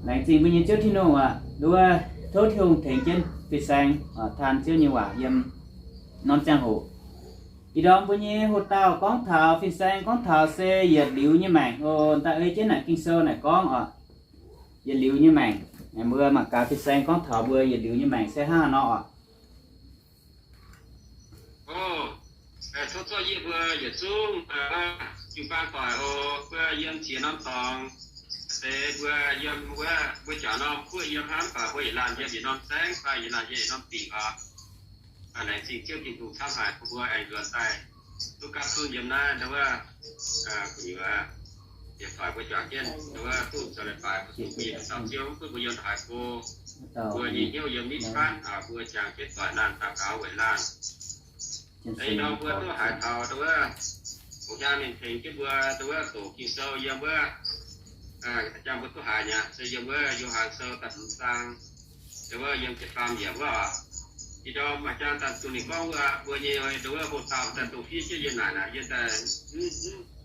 Laengz zingh mbuo nyei Ziouv Tin-Hungh aqv. Nduov, tov Tin-Hungh tengx jienv fin-saeng, aa, taan Ziouv nyei waac yiem norm ziangh hoc. Ih ndorm mbuo nyei hoc dauh gorngv taux fin-saeng, gorngv taux se yietc liuz nyei maengc oc. Daaih ei jienv naaic Ging-Sou naaic gorngv oc, yietc liuz nyei maengc. Mbuo mangc gaax fin-saeng gorngv taux mbuo yietc liuz nyei maengc se hnangv haaix nor oc. Oc, tov zorqv yie mbuo yietc zungv jiu-baang doic oc, mbuo yiem ziex norm dorngx, se mbuo yiem wuov, mbuo jangc norm guoqv yiem hnangv, mv baac mbuo yietc laanh yiem yietc norm saengv fai yietc laanh yiem yietc norm dingc oc. Laengz zingh Ziouv Tin-Hungh camv haic bun mbuo aengx nzuonx daaih duqv gapv zunv yiem naaiv ndau wuov gu'nyuoz. Yietc doic mbuo juangc jienv ndau wuov duqv zoux leiz-baaix bun mbuo yiem dauh Ziouv, mv gunv mbuo yiem haaix go, mbuo nyei hnyouv yiem nitv faanv, mbuo jangx jienv doic naanh daux gaux weic laanh. Ih ndorm mbuo duqv haiz taux ndau wuov, ong jaa ninh tengx jienv mbuo ndau wuov doqc Ging-Sou yiem wuov, jang mbuo duqv haiz nyei se yiem wuov Yo^han Sou da'hmz zaang, ndau wuov yiem jietc faam yiemc wuov oc. Ih ndorm maaih jaa daaih zuqc ninh gorngv wuov, mbuo nyei ndau wuov hoc dauh daaih dongh fiev jienv yiem naaic naaic, yiem daaih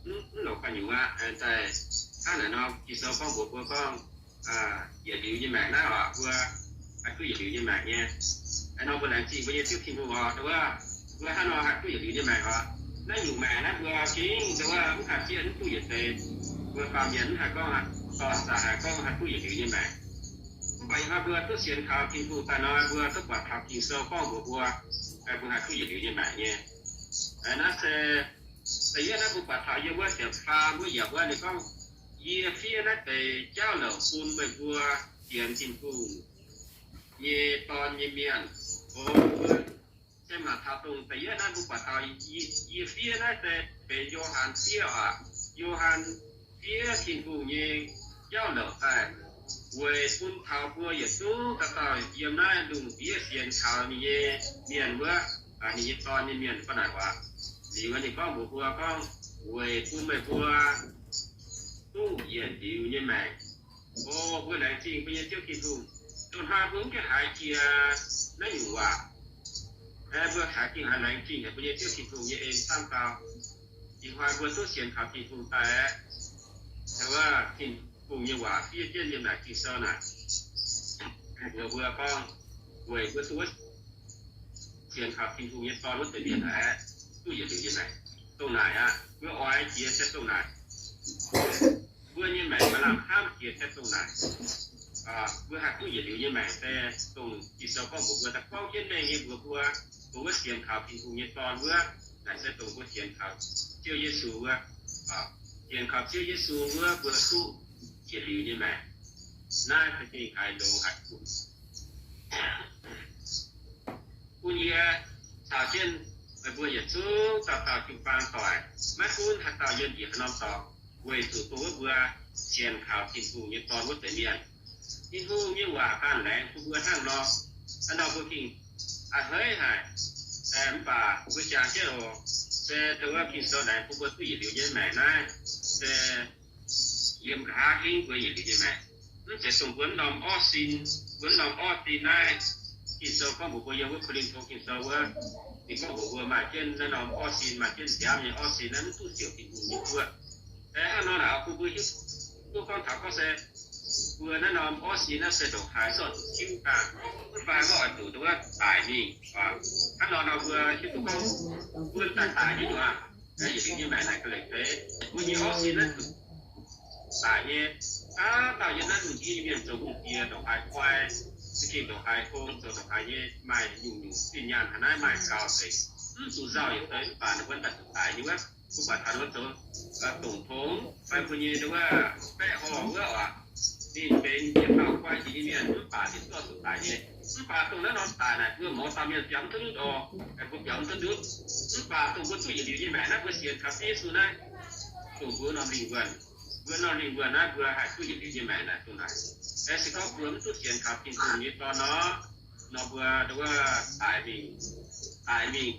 mv longc ganh nyungc aqv. Daaih hnangv naaic nor, Ging-Sou gorngv mbuox mbuo gorngv, yietc liuz nyei maengc naaiv oc, mbuo haih duqv yietc liuz nyei maengc nyei. Ih nor mbuo laengz zingh mbuo nyei Ziouv Tin-Hungh oc, ndau wuov mbuo hnangv nor haih duqv yietc liuz nyei maengc oc. Naaiv nyungc maengc naaiv mbuo gengh ndau wuov mv haih zieqv mv duqv yietc deix. Mbuo baamh mienh mv haih gorngv, dorh zaangc haih gorngv haih duqv yietc liuz nyei maengc. Mv baac ih hnoi mbuo duqv sienx kaux Tin-Hungh daaih nor, mbuo duqv buatc taux Ging-Sou gorngv mbuox mbuo, mbuo haih duqv yietc liuz nyei maengc nyei. Naaiv se da'yietv naaiv mbuo buatc taux yiem wuov ziepc faam wuov yiemc wuov ninh gorngv, yie fiev naaiv deix jauv louc bun meih mbuo sienx Tin-Hungh nyei Dorn nyei mienh. O, se mangc taux dongh da'yietv naaiv mbuo buatc taux yie fiev naaiv se benx Yo^han fiev oc. Yo^han fiev Tin-Hungh nyei jauv louc daaih weic bun taux mbuo yietc zungv dauh dauh yiem naaiv lungh ndiev sienx kaux ninh nyei mienh wuov, ninh nyei dorn nyei mienh ga'naaiv waac. Liuz ninh gorngv mbuox mbuo gorngv, weic bun meih mbuo duqv yietc liuz nyei maengc. O, mbuo laengz zingh mbuo nyei Ziouv Tin-Hungh. Dongh hnoi mbuo mv gaengh haiz jiex naaiv nyungc waac, mbuo haiz gengh haiz laengz zingh haic mbuo nyei Ziouv Tin-Hungh nyei en camv gau. Ih hnoi mbuo duqv sienx kaux Tin-Hungh daaih aeqv, wuov Tin-Hungh nyei waac fiev jienv yiem naaic Ging-Sou naaic, mbuox mbuo gorngv, weic mbuo duqv wuov sienx kaux Tin-Hungh nyei Dorn wuov deix mienh aeqv, duqv yietc liuz nyei maengc. Dongh naaic aqv, mbuo oix jiex se dongh naaic. Mbuo nyei maengc maaih lamh hnamv jiex se dongh naaic. Mbuo haih duqv yietc liuz nyei maengc se dongh Ging-Sou gorngv mbuox mbuo, daaih gorngv jienv mengh nyei mbuox mbuo, mbuo wuov sienx kaux Tin-Hungh nyei Dorn wuov, naaic se dongh mbuo sienx kaux Ziouv Yesu wuov, sienx kaux Ziouv Yesu wuov mbuo duqv yietc liuz nyei maengc. Naaiv se gengh haiz longx haic. Bun yie caux jienv meih mbuo yietc zungv dauh dauh jiu-baang doic, maiv gunv haaix dauh yiem njiec haaix norm dorngx, weic zuqc dongh wuov mbuo sienx kaux Tin-Hungh nyei Dorn wuov deix mienh. Tin-Hungh nyei waac ganh laengz bun mbuo hnangv nor, hnangv nor mbuo gengh a'hneiv haic. Mv baac mbuo jangx jienv oc, se dongh wuov Ging-Sou laengz bun mbuo duqv yietc liuz nyei maengc naaiv, se yiem nqa'haav hingv mbuo yietc liuz nyei maengc. Mv zeiz dongh mbuo norm orv sin, mbuo norm orv sin naaiv, Ging-Sou gorngv mbuox mbuo yiem wuov Ko^lin^to Ging-Sou wuov, ninh gorngv mbuox mbuo maaih jienv naaiv norm orv sin, maaih jienv nziaamv nyei orv sin naaiv mv duqv siouc Tin-Hungh nyei guoqv. Hnangv nor naaic bun mbuo hiuv duqv gorngv taux gorngv se mbuo naaiv norm orv sin naaiv se ndongc haaix zorqv zuqc tiuv daaih, mv baac mbuo oix zuqc dongh wuov daic mingh. Hnangv nor nor mbuo hiuv duqv gorngv mbuo daaih daic nyei nyuoqc, yietc liuz nyei maengc naaic ga'leiz deix, mbuo nyei orv sin naaiv zuqc daic nyei. Dauh dauh yiem naaiv lungh ndiev nyei mienh zoux hungh diex ndongc haaix guai, za'gengh ndongc haaix hlo, zoux ndongc haaix nyei maaih nyungc-nyungc zinh nyaanh haaix naaiv maaih gaux nzengc, mv zuqc nzauh yietc deix, mv baac ninh mbuo daaih zuqc daic nyei wuov. Mbuo buatc taux ninh mbuo zoux dongc tongx fai mbuo nyei wuov baeqv horh wuov oc, ninh benx yietc dauh guai jiex nyei mienh, mv baac ninh zorqv zuqc daic nyei. Mv baac dongh naaiv norm daic naaic mbuo mouz dauh mienh biaux mv duqv ndutv oc, mbuo biaux mv duqv ndutv. Mv baac dongh mbuo duqv yietc liuz nyei maengc naaiv, mbuo sienx kaux Ziouv Yesu naaiv, dongh mbuo norm lingh wuonh, mbuo norm lingh wuonh naaiv mbuo haih duqv yietc liuz nyei maengc naaic dongh naaic. Se gorngv mbuo mv duqv sienx kaux Tin-Hungh nyei Dorn nor, nor mbuo wuov daic mingh, daic mingh,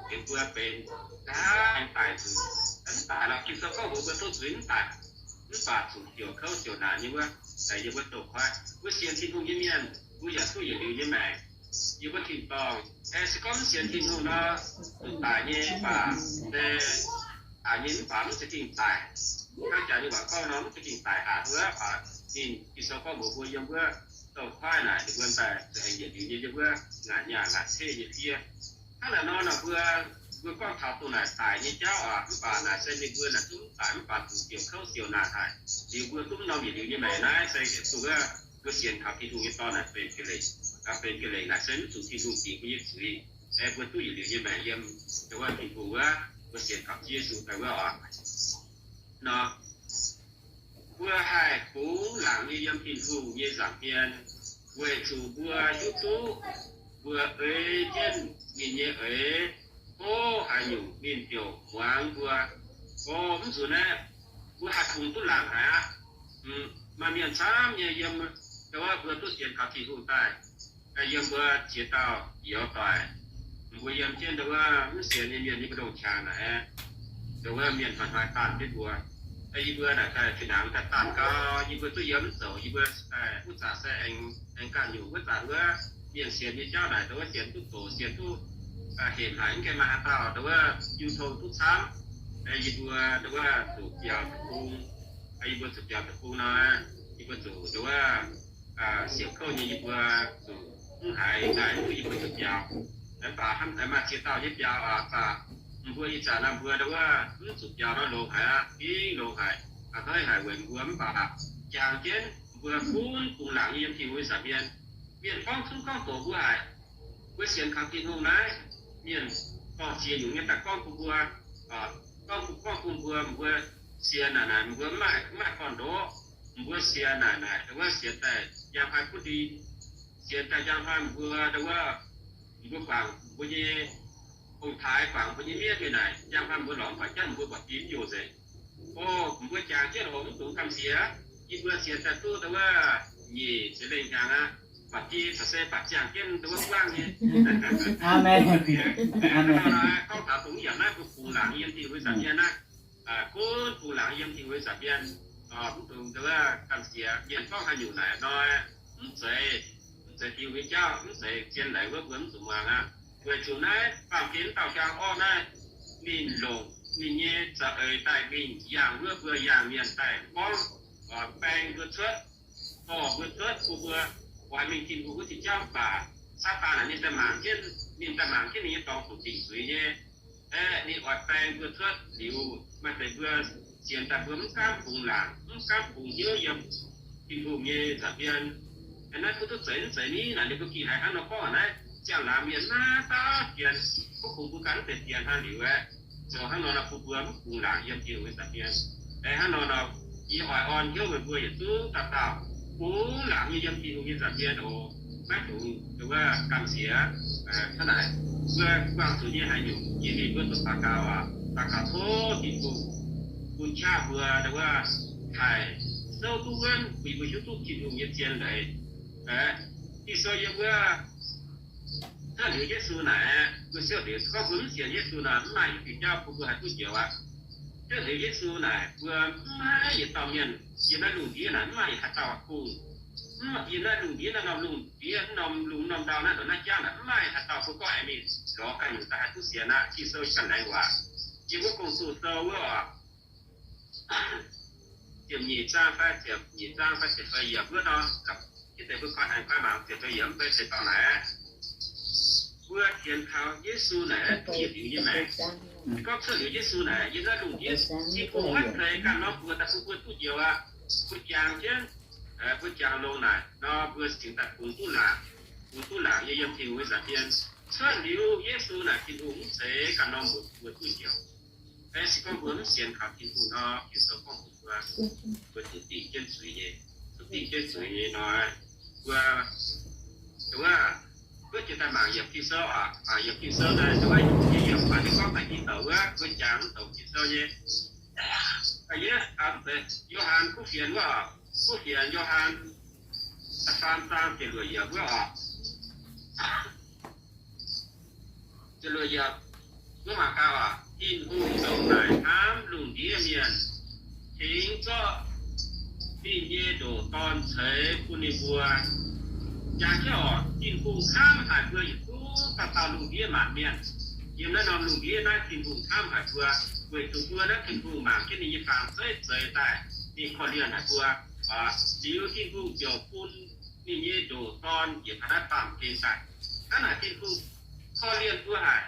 liuz mbuo benx daaih daic zuqc. Mv daic lorqc, Ging-Sou gorngv mbuox mbuo tov zuiz mv daic, mv baac zuqc siouc kouv siouc naanc nyei wuov, daic nyei wuov douz-koiv. Mbuo sienx Tin-Hungh nyei mienh, mbuo yaac duqv yietc liuz nyei maengc. Yie mbuo tin-dorngh, se gorngv mv sienx Tin-Hungh nor, zuqc daic nyei mv baac se daic nyei mv baac mv za'gengh daic. Hnangv jaax nyei waac gorngv nor, mv za'gengh daic haic wuov baac Ninh Ging-Sou gorngv mbuox mbuo yiem wuov douh kuaaiv naaic, ninh mbuo daaih zuqc aengx yietc liuz nyei yiem wuov ngaatc nyaah ngaatc ceqv nyei fiev. Hnangv naaic nor, mbuo, mbuo gorngv taux dongh naaic daic nyei jauv oc, mv baac naaic se ninh mbuo naaic zungv mv daic, mv baac zuqc siouc kouv siouc naanc haic. Liuz mbuo duqv norm yietc liuz nyei maengc naaiv se zuqc wuov mbuo sienx kaux Tin-Hungh nyei Dorn naaic benx ga'leic, benx ga'leic naaic se mv zuqc Tin-Hungh dingc mbuo nyei zuiz. Aeqv, mbuo duqv yietc liuz nyei maengc yiem wuov Tin-Hungh wuov, mbuo sienx kaux Ziouv Yesu daaih wuov oc. Nor, mbuo haih kungx laangc nyei yiem Tin-Hungh nyei nza'hmien, weic zuqc mbuo hiuv duqv mbuo eix jienv ninh nyei eix, tov haaix nyungc ninh ziouc muangx mbuo. O, mv nzunc aeqv, mbuo haih kungx duqv laangc haic aqv. Maaih mienh camv nyei yiem, wuov mbuo duqv sienx kaux Tin-Hungh daaih, yiem mbuo ziex dauh youz doic, mbuo yiem jienv wuov mv sienx nyei mienh nyei mbu'ndongx qangx naaic, wuov mienh hnoi-hnoi daanh jienv mbuo. Yie mbuo naaic daaih fih hnangv daaih daanh gau, yie mbuo duqv yiem mv zoux, yie mbuo wuov zanc se aengx ganh nyungc wuov zanc wuov mienh sienx nyei jauv naaic, wuov sienx duqv doqc, sienx duqv hemx haic, mv gaengh maaih haaix dauh wuov jiu tong duqv camv. Yie mbuo wuov zuqc biaux deic-bung, yie mbuo zuqc biaux deic-bung nor, yie mbuo zuqc wuov siouc kouv nyei, yie mbuo zuqc mv haiz naaic duqv yie mbuo zuqc biaux. Mv baac hnamv maaih ziex dauh nyei biaux aqv. Mv baac mbuo ih zanc naaiv mbuo wuov mv zuqc biaux nor longx haic aqv, gengh longx haic, a'hneiv haic weic mbuo mv baac jangx jienv mbuo gunv kungx laangc nyei yiem Tin-Hungh nyei nza'hmien. Mienh gorngv cunv gorngv doqc mbuo haic. Mbuo sienx kaux Tin-Hungh naaiv, mienh dorh ziex nyungc nyei daaih gorngv bun mbuo, gorngv bun, gorngv bun mbuo, mbuo sienx naaic naaic mbuo mv maaih, mv maaih gorn-ndoqv. Mbuo sienx naaic naaic wuov sienx daaih njang hnoi butv ndie, sienx daaih njang hnoi mbuo wuov, mbuo guangc mbuo nyei ong-taaix, guangc mbuo nyei miev nyei naaic, njang hnoi mbuo lorz mv buatc jauv, mbuo buatc ndie mv yoh nzengc. O, mbuo jangx jienv oc, mv dungx gamh nziex. Yie mbuo sienx daaih duqv wuov nyic ziepc lengh hnyangx aqv, buatc ndie caux se buatc ziangh jienv wuov buangv nyei. Aamen. Aamen. Gorngv taux dongh yiem naaiv mbuo kungx laangc yiem Tin-Hungh nza'hmien naaiv, gunv kungx laangc yiem Tin-Hungh nza'hmien, mv dungx wuov gamh nziex. Mienh gorngv haaix nyungc naaic hnoi, mv zeiz, mv zeiz Tin-Hungh nyei jauv, mv zeiz zien leiz wuov mbuo mv zuqc muangx aqv. Weic zuqc naaiv baamh gen dauh hiaang orqv naaiv, ninh longc ninh nyei za'eix daaih mingh yangh wuov mbuo yangh mienh daaih gorngv, baeng mbuo cuotv, dorh mbuo cuotv, bun mbuo oix mingh Tin-Hungh wuov diuh jauv. Mv baac Saadaan naaic ninh daaih mangc jienv, ninh daaih mangc jienv ninh nyei dorngx zuqc dingc zuiz nyei. Aeqv, ninh oix baeng mbuo cuotv liuz, maaih deix mbuo sienx daaih mbuo mv gaamv kungx laangc, mv gaamv kungx hnyouv yiem Tin-Hungh nyei nza'hmien. Naaiv duqv duqv zeiz mv zeiz ni naaic, ninh mbuo gih haiz hnangv nor gorngv naaiv, ziangh laangz mienh naaiv daav fienx, mv kungx mbuo ganh mv deix fienx hnangv liuz aeqv, zoux hnangv nor nor bun mbuo mv kungx laangc yiem Tin-Hungh nyei nza'hmien. Aeqv, hnangv nor nor, yie oix orn hnyouv meih mbuo yietc zungv dauh dauh kungx laangc nyei yiem Tin-Hungh nyei nza'hmien oc. Maiv dungx wuov gamh nziex. Hnangv naaic, mbuo buangh zuqc nyei haaix nyungc, yie mingh mbuo zuqc daux gaux aac, daux gaux tov Tin-Hungh bun qaqv mbuo wuov haih souv duqv wuonv, bun yie mbuo hiuv duqv Tin-Hungh nyei zien leiz. Aeqv, Ging-Sou yiem wuov cuotv liuz Yesu naaic, mbuo siouv liuz gorngv mbuo mv sienx Yesu naaic, mv maaih yietc diuh jauv bun mbuo haih duqv njoux aqv. Cuotv liuz Yesu naaic, mbuo mv maaih yietc dauh mienh yiem naaiv lungh ndiev naaic, mv maaih yietc haaix dauh kungx, mv, yiem naaiv lungh ndiev, naaiv norm lungh ndiev, norm lungh norm ndau naaiv, ndongc naaiv jauv naaic, mv maaih yietc haaix dauh mbuo gorngv aengx mingh lorz ganh nyungc daaih haih duqv sienx aqv. Ging-Sou ganh laengz waac. Yiem wuov Gong-Zoh sou wuov oc, ziepc nyeic zaang fai ziepc nyeic zaang fai ziepc feix yiemc wuov nor, jienv deix mbuo koi aengx koi mangc ziepc feix yiemc mv bei se dorh naaic aqv. Mbuo sienx kaux Yesu naaic, duqv yietc liuz nyei maengc. Gorngv cuotv liuz Yesu naaic, yiem naaiv lungh ndiev, Tin-Hungh maiv zeiz ganh norm mbuox daaih bun mbuo duqv njoux aqv. Mbuo jangx jienv, mbuo jangx longx naaic nor, mbuo cingx daaih kungx duqv laangc, kungx duqv laangc nyei yiem Tin-Hungh nyei nza'hmien. Cuotv liuz Yesu naaic, Tin-Hungh mv zeiz ganh norm mbuox mbuo duqv njoux. Aeqv, se gorngv mbuo mv sienx kaux Tin-Hungh nor, Ging-Sou gorngv mbuox mbuo, mbuo zuqc dingc jienv zuiz nyei, zuqc dingc jienv zuiz nyei nor, mbuo, wuov, mbuo jiex daaih mangc yiemc Ging-Sou oc. Mangc yiemc Ging-Sou naaic, wuov, yie yiemc baac ninh gorngv daaih Ging-Sou wuov, mbuo jangx mv douc Ging-Sou nyei. Aa, yie, aa, mv zeiz, Yo^han kuv fienx wuov, kuv fienx Yo^han da'faam zaang ziepc luoqc yiemc wuov oc. Ziepc luoqc yiemc, mbuo mangc gaax oc. Tin-Hungh ndongc naaic hnamv lungh ndiev mienh, tengx zorqv ninh nyei ndoqc Dorn ceix bun ninh mbuo. Jangx jienv oc, Tin-Hungh hnamv haic mbuo yietc zungv dauh dauh lungh ndiev maanc mienh. Yiem naaiv norm lungh ndiev naaiv Tin-Hungh hnamv haic mbuo, weic zuqc mbuo naaiv Tin-Hungh mangc jienv ninh nyei fangx zeiv zeix daaih, ninh korv-lienh haic mbuo. Liuz Tin-Hungh ziouc bun ninh nyei ndoqc Dorn njiec taux naaiv baamh gen daaih. Hnangv naaic Tin-Hungh korv-lienh mbuo haic.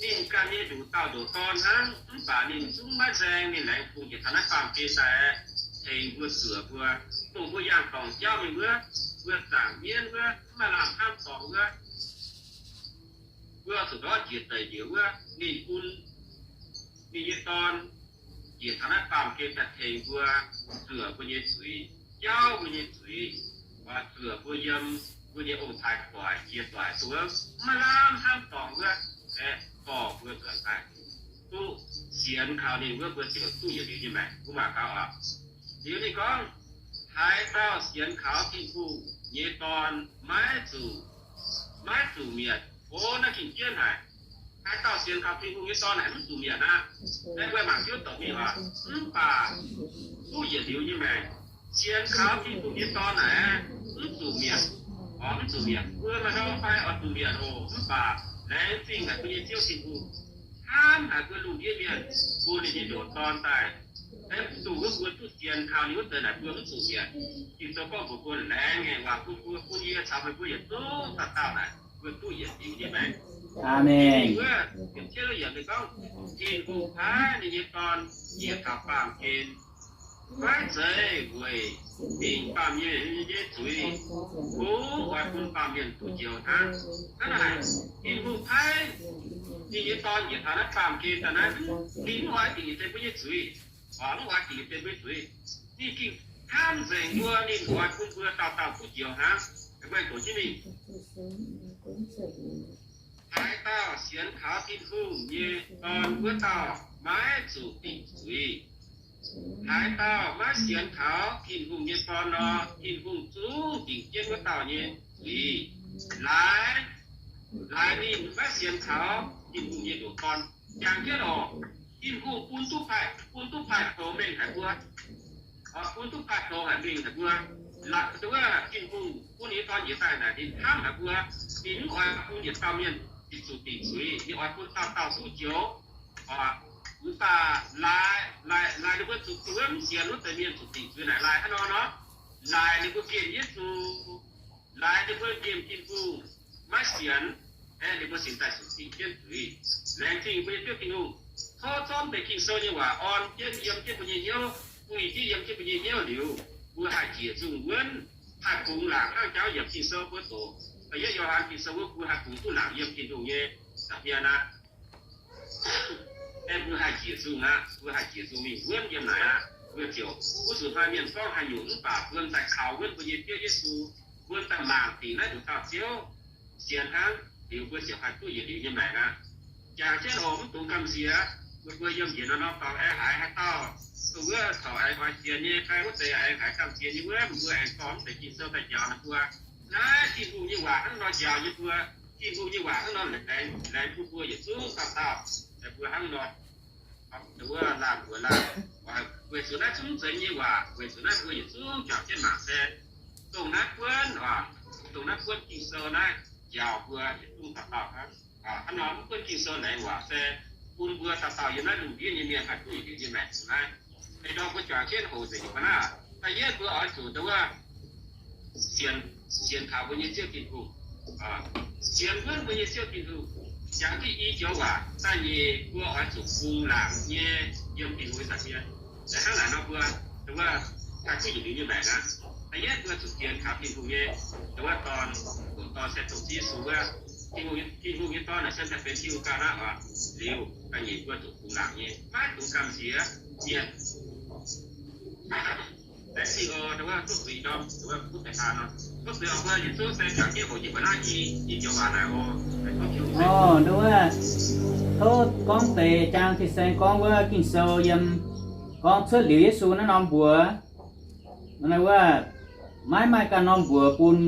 Ninh ganh nyei nduqc dauh ndoqc Dorn hnangv, mv baac ninh zungv maiv nzaeng ninh laengz bungx njiec taux naaiv baamh gen daaih aeqv, tengx mbuo zuoqc mbuo, dongh mbuo yangh dorngc jauv mingh wuov, mbuo zaangc mienv wuov, mv maaih lamh hnamv dorngc wuov, mbuo zuqc ndortv njiec deic njiec wuov, ninh bun ninh nyei Dorn njiec taux naaiv baamh gen daaih tengx mbuo zuoqc mbuo nyei zuiz, jauv mbuo nyei zuiz, zuoqc mbuo yiem mbuo nyei ong-taaix doic, jiex doic, dongh wuov mv maaih lamh hnamv dorngc wuov, aeqv, dorh mbuo nzuonx daaih duqv sienx kaux ninh wuov, mbuo ziouc duqv yietc liuz nyei maengc. Mbuo mangc gaax oc. Liuz ninh gorngv, haaix dauh sienx kaux Tin-Hungh nyei Dorn maiv zuqc, maiv zuqc mietc. O, naaiv ging jienv haic. Haaix dauh sienx kaux Tin-Hungh nyei Dorn naaic mv zuqc mietc aqv. Naaiv mbuo mangc jienv doqc mingh oc. Mv baac duqv yietc liuz nyei maengc. Sienx kaux Tin-Hungh nyei Dorn naaic mv zuqc mietc. Oc, mv zuqc mietc. Mbuo maaih ndau fai oix zuqc mietc oc. Mv baac laengz zingh haic mbuo nyei Ziouv Tin-Hungh, hnamv haic mbuo lungh ndiev mienh, bun ninh nyei ndoqc Dorn daaih, aeqv, dongh wuov mbuo duqv sienx kaux ninh wuov deix naaic mbuo mv zuqc mietc. Ging-Sou gorngv mbuox mbuo laengz ngaengc waac bun mbuo, bun yie caux meih mbuo yietc zungv dauh dauh naaic mbuo duqv yietc liuz nyei maengc. Aamen. Wuov, ziepc cietv yiemc ninh gorngv, Tin-Hungh paaiv ninh nyei Dorn njiec taux baamh gen, maiv zeiz weic dingc baamh mienh nyei zuiz, kungx oix bun baamh mienh duqv njoux hnangv. Hnangv naaic, Tin-Hungh paaiv ninh nyei Dorn njiec taux naaiv baamh gen daaih naaiv, ninh mv oix dingc yietc deix mbuo nyei zuiz. Oix mv oix dingc yietc deix mbuo nyei zuiz. Ninh gengh hnamv nzengc mbuo, ninh oix bun mbuo dauh dauh duqv njoux hnangv. Meih doqc jienv mingh. Haaix dauh sienx kaux Tin-Hungh nyei Dorn wuov dauh maiv zuqc dingc zuiz. Haaix dauh maiv sienx kaux Tin-Hungh nyei Dorn nor, Tin-Hungh zungv dingc jienv wuov dauh nyei zuiz. Laaix, laaix ninh maiv sienx kaux Tin-Hungh nyei ndoqc Dorn. Jangx jienv oc, Tin-Hungh bun duqv, bun duqv paaix poux mengh haic mbuo. Bun duqv paaix poux haic mengh haic mbuo. Laaix wuov Tin-Hungh bun ninh nyei Dorn njiec daaih naaic, ninh hnamv haic mbuo. Ninh mv oix bun yietc dauh mienh zuqc dingc zuiz. Ninh oix bun dauh dauh duqv njoux. Mv baac laaix, laaix, laaix ninh mbuo zuqc, zuqc wuov mv sienx wuov deix mienh zuqc dingc zuiz naaic laaix hnangv nor nor. Laaix ninh mbuo nqemh Yesu, laaix ninh mbuo nqemh Tin-Hungh, maiv sienx, aeqv, ninh mbuo cingx daaih zuqc dingc jienv zuiz. Laengz zingh mbuo nyei Ziouv Tin-Hungh. Tov zorqv deix Ging-Sou nyei waac orn jienv yiem jienv mbuo nyei hnyouv, guih jienv yiem jienv mbuo nyei hnyouv liuz, mbuo haih njiec nzungh wuonv, haih bungx laangc hnangv jauv yiemc Ging-Sou mbuo doqc. Da'yietv Yo^han Ging-Sou wuov, mbuo haih bungx duqv laangc yiem Tin-Hungh nyei nza'hmien aqv. Aeqv, mbuo haih njiec nzungh aqv. Mbuo haih njiec nzungh mingh wuonv yiem naaic aqv. Mbuo ziouc, wuov zuqc hnoi mienh gorngv haaix nyungc mv baac mbuo daaih kaux wuonv mbuo nyei Ziouv Yesu, mbuo daaih mangc dingc naaiv nduqc dauh Ziouv, sienx hnangv, liuz mbuo ziouc haih duqv yietc liuz nyei maengc aqv. Jangx jienv oc, mv dungx gamh nziex. Mbuo, mbuo yiem njiec nor norm dorngx aengx haiz haaix dauh, dongh wuov corc aengx oix sienx nyei fai wuov deix aengx haiz gamh nziex nyei wuov, mbuo aengx dorh mv deix Ging-Sou daaih njaaux ninh mbuo. Naaiv Tin-Hungh nyei waac hnangv nor njaaux nyei mbuo. Tin-Hungh nyei waac hnangv nor laengz, laengz bun mbuo yietc zungv dauh dauh, mbuo hnangv nor, wuov laanh mbuox laanh, weic zuqc naaiv zungv zeiz nyei waac, weic zuqc naaiv mbuo yietc zungv jangx jienv mangc se dongh naaiv buonv, dongh naaiv buonv Ging-Sou naaiv njaaux mbuo yietc zungv dauh dauh hnangv. Hnangv nor mv buonv Ging-Sou laengz waac se bun mbuo dauh dauh yiem naaiv lungh ndiev nyei mienh haih duqv yietc liuz nyei maengc zuqc naaiv. Deix ndorm mbuo juangc jienv hoqc nzengc nyei mbuo naaiv, da'yietv mbuo oix zuqc dongh wuov sienx, sienx kaux mbuo nyei Ziouv Tin-Hungh. Sienx wuonv mbuo nyei Ziouv Tin-Hungh. Jangx jienv i joux waac. Da'nyeic mbuo oix zuqc bungx laangc nyei yiem Tin-Hungh nyei nza'hmien. Hnangv naaic nor mbuo, dongh wuov, haih duqv yietc liuz nyei maengc aqv. Da'yietv mbuo zuqc sienx kaux Tin-Hungh nyei, dongh wuov Dorn, dongh Dorn se dongh Ziouv Yesu wuov. Tin-Hungh, Tin-Hungh nyei Dorn naaic se daaih benx Tin-Hungh ganh aqv oc. Liuz da'nyeic mbuo zuqc bungx laangc nyei, maiv dungx gamh nziex mienh. Orv, nduov, tov gorngv deix jaang fin-saeng gorngv wuov Ging-Sou yiem gorngv cuotv liuz Yesu naaiv norm mbuox. Nor wuov, maiv maaih ganh norm mbuox bun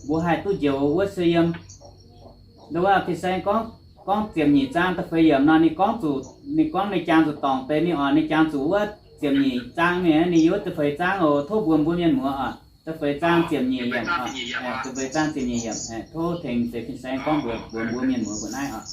mbuo haih duqv njoux wuov se yiem, nduov, fin-saeng gorngv, gorngv ziepc nyeic zaang da'feix yiemc nor, ninh gorngv zuqc, ninh gorngv ninh jangx zuqc dorngc deix mingh oc. Ninh jangx zuqc wuov ziepc nyeic zaang mingh, ninh yiem wuov da'feix zaang oc. Tov mbuox mbuo mienh muoz oc, da'feix zaang ziepc nyeic yiemc oc. Da'feix zaang ziepc nyeic yiemc, tov tengx deix fin-saeng gorngv mbuox, mbuox mbuo mienh muoz mbuo naaiv oc.